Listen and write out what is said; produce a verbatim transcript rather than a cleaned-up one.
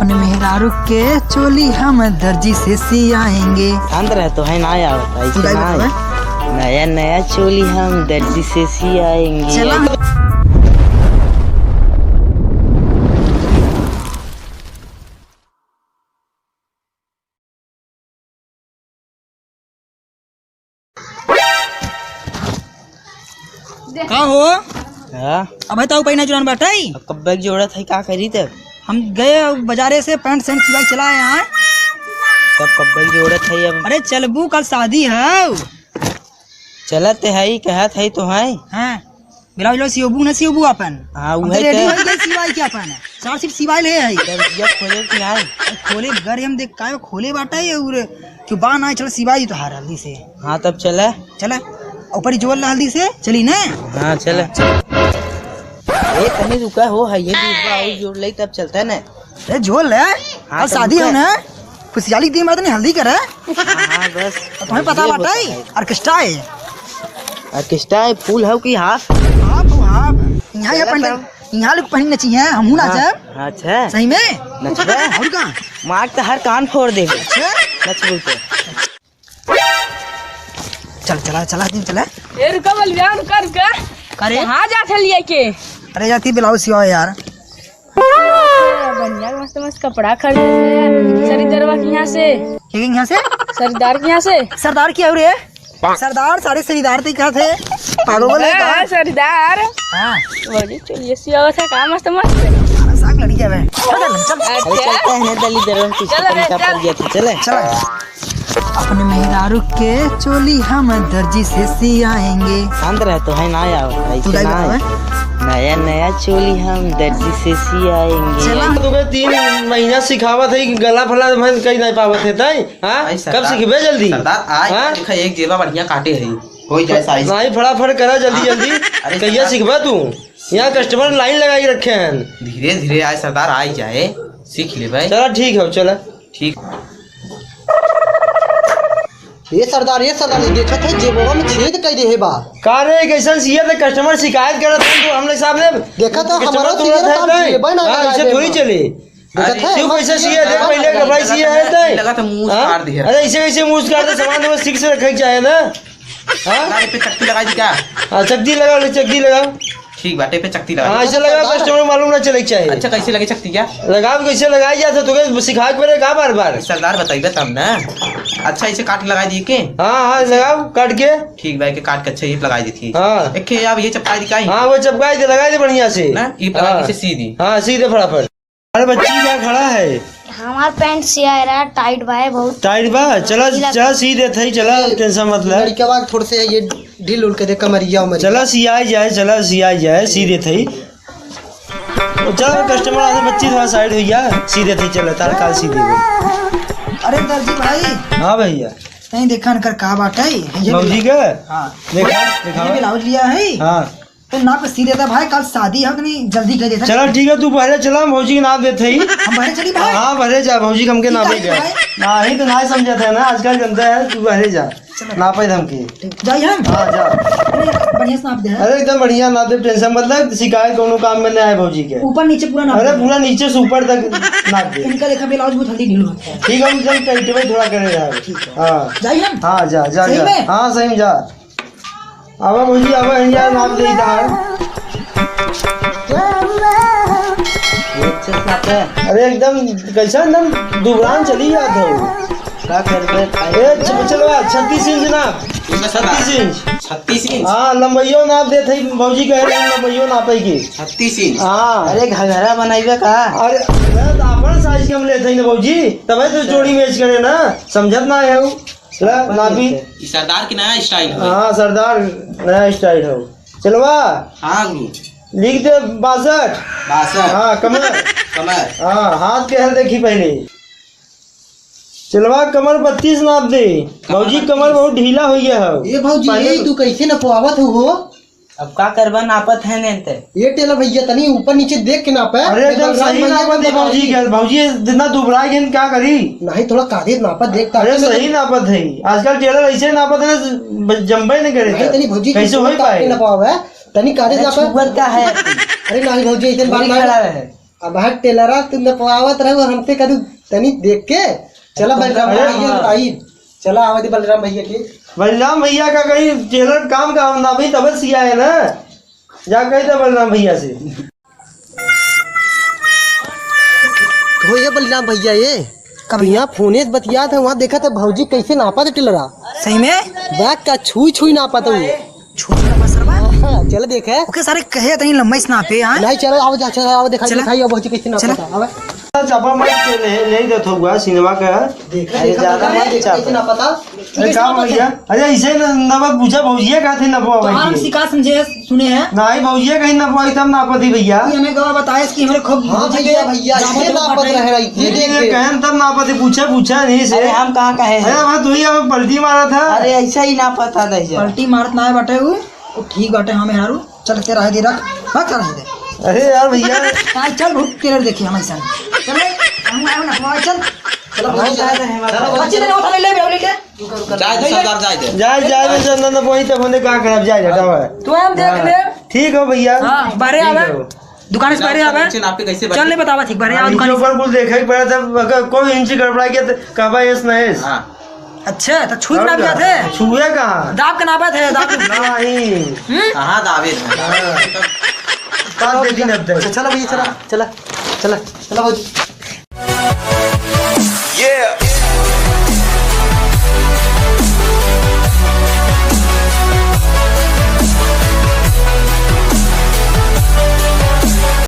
अपने मेहरारू के चोली हम दर्जी से सियाएंगे। शांत रह, तो है ना आवत, ऐसे तू गाई ना बतावे? आए। नया नया चोली हम दर्जी से सियाएंगे। चला। का हो? हाँ? अबे तो पहिना जुरान बाटई। अब कब्बे के जोड़त है, का करी तब? हम गए बाजारे से पैंट शर्ट सिलाई चला आए हैं। तब कब्बे के जोड़त है अब। अरे चलबू, कल शादी है। चलत है, कहत है तो है। हाँ। ब्लाउज, ब्लाउज सियोबू ना सियोबू अपन? हाँ, हम उहे तो ready तो। हो गए सिवाई के अपन। सार सिर्फ सिवाई ले आई। दर्जिया खोले कि नाई? खोले, घर हम देख कायो खोले बाटा ये उरे। क्यों बा ना, चल सिवाई तो हार हल्दी से। हाँ, तब चले। चले। ऊपर ही जोड़ ला हल्दी से, चली ना? हाँ, चले। हाँ, चल। ए, तनी रुका हो, है ये बीच बा, और जोड़ ले तब चलता है ना। ए, जोड़ ले। हाँ, कल तो शादी रुका। हो ना? खुशियाली के दिन बाद नहीं हल्दी करे। हाँ, हाँ, बस। तुम्हें पता ये बाटा होता ही? है। Orchestra है। Orchestra है, full हो कि half? Half हो, half। यहाँ ये चला पहन तब। यहाँ लोग पहन नची है, हमहू हाँ, नाचब। अच्छा। सही में? नचबे? और का? मार तो हर कान फोड़ देबे। अच्छा? नचबू तो। चल, चला, चला, दिन चला। ए, रुका बलिया, रुका, रुका। का रे? कहाँ जात हलिया के? अरे, जाती ब्लाउज सिवा यार। बढ़िया मस्त मस्त कपड़ा खरीदे थे यार, सरदारवा के यहाँ से। के यहाँ से? सरदार के यहाँ से। सरदार की हो रे? सरदार, सारे सरदार ते क्या थे? पागल बोले हाँ, का? हाँ, सरदार। हाँ। बोली, चलिए, सियावा था का मस्त मस्त। साग लड़ी जावे। चल, चल, चल। अरे, अच्छा। चलते हैं, दली दरम की चलो, खत्म का चल। पड़ गया था, चले। चल। अपने मेहरारू के चोली हम दर्जी से सियाएंगे। शांत रह, तो है ना यार, ऐसे तू गाई ना बतावे? है। नया नया चोली हम दर्जी से सियाएंगे। चला। तो बे तीन महीना सिखावत है कि गला फला में कहीं नहीं पावत है, ताई? हाँ? भाई सरदार, कब सीखबे जल्दी? सरदार, आज हाँ? देखा एक जेबा बढ़िया काटे है, हो जाए size। नहीं, फटाफट करा जल्दी, हाँ। जल्दी। अरे कहिया सरदार, सीखबा तू? यहाँ customer line लगाई रखे हैं। धीरे धीरे आए सरदार, आई जाए, सीख ले भाई। चला ठीक है, चला। ठीक। ये सरदार, ये सरदार, ये देखत है जेबवा में छेद कई देहे बा। का रे, कैसन सियत है, customer शिकायत करत है तो हमने सामने। देखत है, customer हमारा तो सियत रहत है, काम नहीं। जेबे ना हाँ, लगाए ऐसे देबा। थोड़ी चली। देखत है, क्यों कैसे सिए? देख, पहले कपड़ा सिए है, तय? लगा तो मुंह हाँ? उतार दिया। अरे, ऐसे कैसे मुंह उतार दे? सामान तो सीख से रखे के चाहे ना। हाँ? लगा, पे चक्की लगा दी क्या? हाँ, चक्की लगाओ, ले, चक्की लगाओ। ठीक बाटे, पे चक्की लगा हाँ, दी। ऐसे लगाओ, customer मालूम ना चले के चाहे। अच्छा, कैसे लगे चक्की क्या? लगाओ, कैसे लगाई जात है? तो क्या सिखाए के पड़े का बार बार? सरदार, बताइबे तब ना। अच्छा, ऐसे काट लगा दिए के? हाँ, हाँ, लगाओ, काट के। ठीक बा, के काट के अच्छा ये लगा दी थी। हाँ। एक के अब ये चपका दी का ही? हाँ, वो चपका दे, लगा दे बढ़िया से। ना, ये लगा हाँ। के सी दी। हाँ, सी दे फटाफट। अरे बच्ची, क्या खड़ा है? हमार पैंट सिया रहा, tight बा है बहुत। Tight बा? चला, ढीला चला बा। सी देत है, चला, tension मत ले। लड़का बा थोड़े से ये ढील उल के दे, कमरिया उमरिया। चला सियाई जाए, चला सियाई जाए, सी देत है। चला customer आते बच्ची थोड़ा side हो गया, सी देत है, चला तार काल सी देबे। अरे दर्जी भाई। हाँ भैया। तहीं देखा न कर का बात है, ये भौजी का? हाँ। देखा, देखा। ये ब्लाउज लिया है? हाँ। तो नाप सी देता भाई, कल शादी है, तनी जल्दी कर देता। चला ठीक है, तू बहरे चला, हम भौजी के नाप देते ही। हम बहरे चली भाई? हाँ, बहरे जा, भौजी के हमके ठीक नापे है जा। भाई। नहीं तो ना समझत है ना, आजकल जनता है, तू बहरे जा। चलो। नापे हमके। ठीक, जाई हम? हाँ, जा। अरे, बढ़िया से नाप दे। अरे, एकदम बढ़िया नाप दे, tension मत ले, शिकायत कोनो काम में ना आए भौजी के। ऊपर नीचे पूरा नाप अरे, दे। पूरा नीचे से ऊपर तक नाप दे। इनका देखा ब्लाउज बहुत हल्दी ढील होता है। ठीक है, हम एकदम tight में थोड़ा करे रहा। ठीक है। हाँ। जाई हम? हाँ, जा, जा, सही जा। में? हाँ, सही में जा। आवा भौजी, आवा, हियाँ नाप दे इधर। ये अच्छे से नापे। अरे एकदम, कैसा एकदम दुबरान चली जात हो। का करबे, खाए। ए, च-, चलवा, छत्तीस इंच नाप। ये का छत्तीस इंच। छत्तीस इंच? हाँ, लंबैयो नाप देत है, भौजी कहे रहे, लंबैयो नापे की। छत्तीस इंच? हाँ। अरे घघरा बनाइबे का? अरे, अरे, तो अपन size के हम लेते हैं ना भौजी, तबे तो हाँ। जोड़ी match करे ना, समझत ना है वो। ला, नापी। ई सरदार के नया style है। हाँ, सरदार नया style है। चलवा। हाँ, गुरु। लिख दे बासठ। बासठ। हाँ, कमर। कमर। हाँ, हाथ के हल देखी पहले। चलवा, कमर बत्तीस नाप दे। कमर भौजी, कमर बत्तीस। बहुत ढीला हो गया है। ए भौजी, पहले ए तो तू कैसे नपवावत हो, हो? अब का करबा, नापत है नेन ते। ये tailor भैया तनी ऊपर नीचे देख के नापे। अरे, एकदम बलराम सही भैया नापत है एकदम भौजी के। भौजी जितना दुबराई गई, क्या करी? नहीं, थोड़ा कादे नापत देख, अरे, ताकि सही नापत है। आजकल tailor ऐसे नापत है, ब-, जम्बे नहीं करे नहीं, था। तनी भौजी कैसे हो पाए? नापे, तनी कादे अरे, नापे। छुअत का है? अरे, नहीं भौजी, इतने बार पूरी ना खड़ा रहे। अब हर टेलरा तू नपवावत रहो, हमसे कदू तनी देख के। चला बलराम अरे भैया हाँ। बताई। चला आवा दे बलराम भैया के। बलराम भैया का कहीं टेलर काम का हम ना भी तबे सिया है ना। जा कही था बलराम भैया से। हो ये बलराम भैया ये। कब तू यहाँ फोने से बतियात है, वहाँ देखा था भौजी कैसे नापा था टेलरा। सही में? बैग का छुई छुई नापा था वो। छोटा बसरवा। हाँ, चलो देखे। ओके, सारे कहे तनी लंबाई से नापे, हाँ? नहीं, चलो, आओ जा, चलो, आओ, दिखाई, चला। दिखाई, आओ, भौजी कैसे नापा चला। था, आओ। चापा मत के ले, ले दे थोड़ा सिनेमा का। देखे, अरे, देखा, ज्यादा देखा, मत देखा, चापा। कैसे नापा था? अरे, का भैया? अरे, इसे न, न मत पूछा, भौजिया का थे ना वो तो हम भाई। सिखा समझे, सुने हैं। नहीं, भौजिया कहीं ना पाई, तब नापा थी भैया। ये हमें गवा बताए कि हमारे खूब हाँ, भौजी भैया, के भैया, दामद ये लोग नापत बाटे। रहे रही, ये ये देख के। कहन तब नापा थी, पूछा, पूछा नहीं से। अरे, हम कहाँ कहे हैं? अरे, वहाँ तू ही हमें पलटी मारा था। अरे, ऐसा ही नापा था, नहीं जा। पलटी मारत ना है बाटे वो। ओ, ठीक बाटे, हाँ, मेहरारू, चल के रह दे, रख, रख, रह दे। अरे यार भैया। हाँ, चल, रुक, टेलर देखी हम ऐसा। चल रे, हम आए ना, चल। चलो, बहुत ज्यादा है, हमारे पास। अच्छी तरह उठा ले, ले, ले, ले। जाए दे, सरदार, जाए दे। जाए, जाए दे, चंदन, तो वहीं तक होने का करब, जाए दे, हटाओ है। तू हम देख हाँ। ले। ठीक हो भैया। हाँ, बाहरे ठीक आवे। हो। दुकान से बाहरे आवे। नीचे नाप के कैसे चल, नहीं बतावा, ठीक, बाहरे हाँ, आवे, नीचे दुकान से। ऊपर कुछ देखा ही पड़ा था, अगर कोई इंची गड़बड़ा गया तो कहबा, "एस ना एस।" हाँ। अच्छा, तो छुई के नाप जात है? छुए कहाँ? दाब के नापत है, दाब के। नहीं। हम्म? कहाँ दाबे थे? हाँ। काट देती ना अब तक। अच्छा, चला भैया, चला, चला, चला, चला भौजी।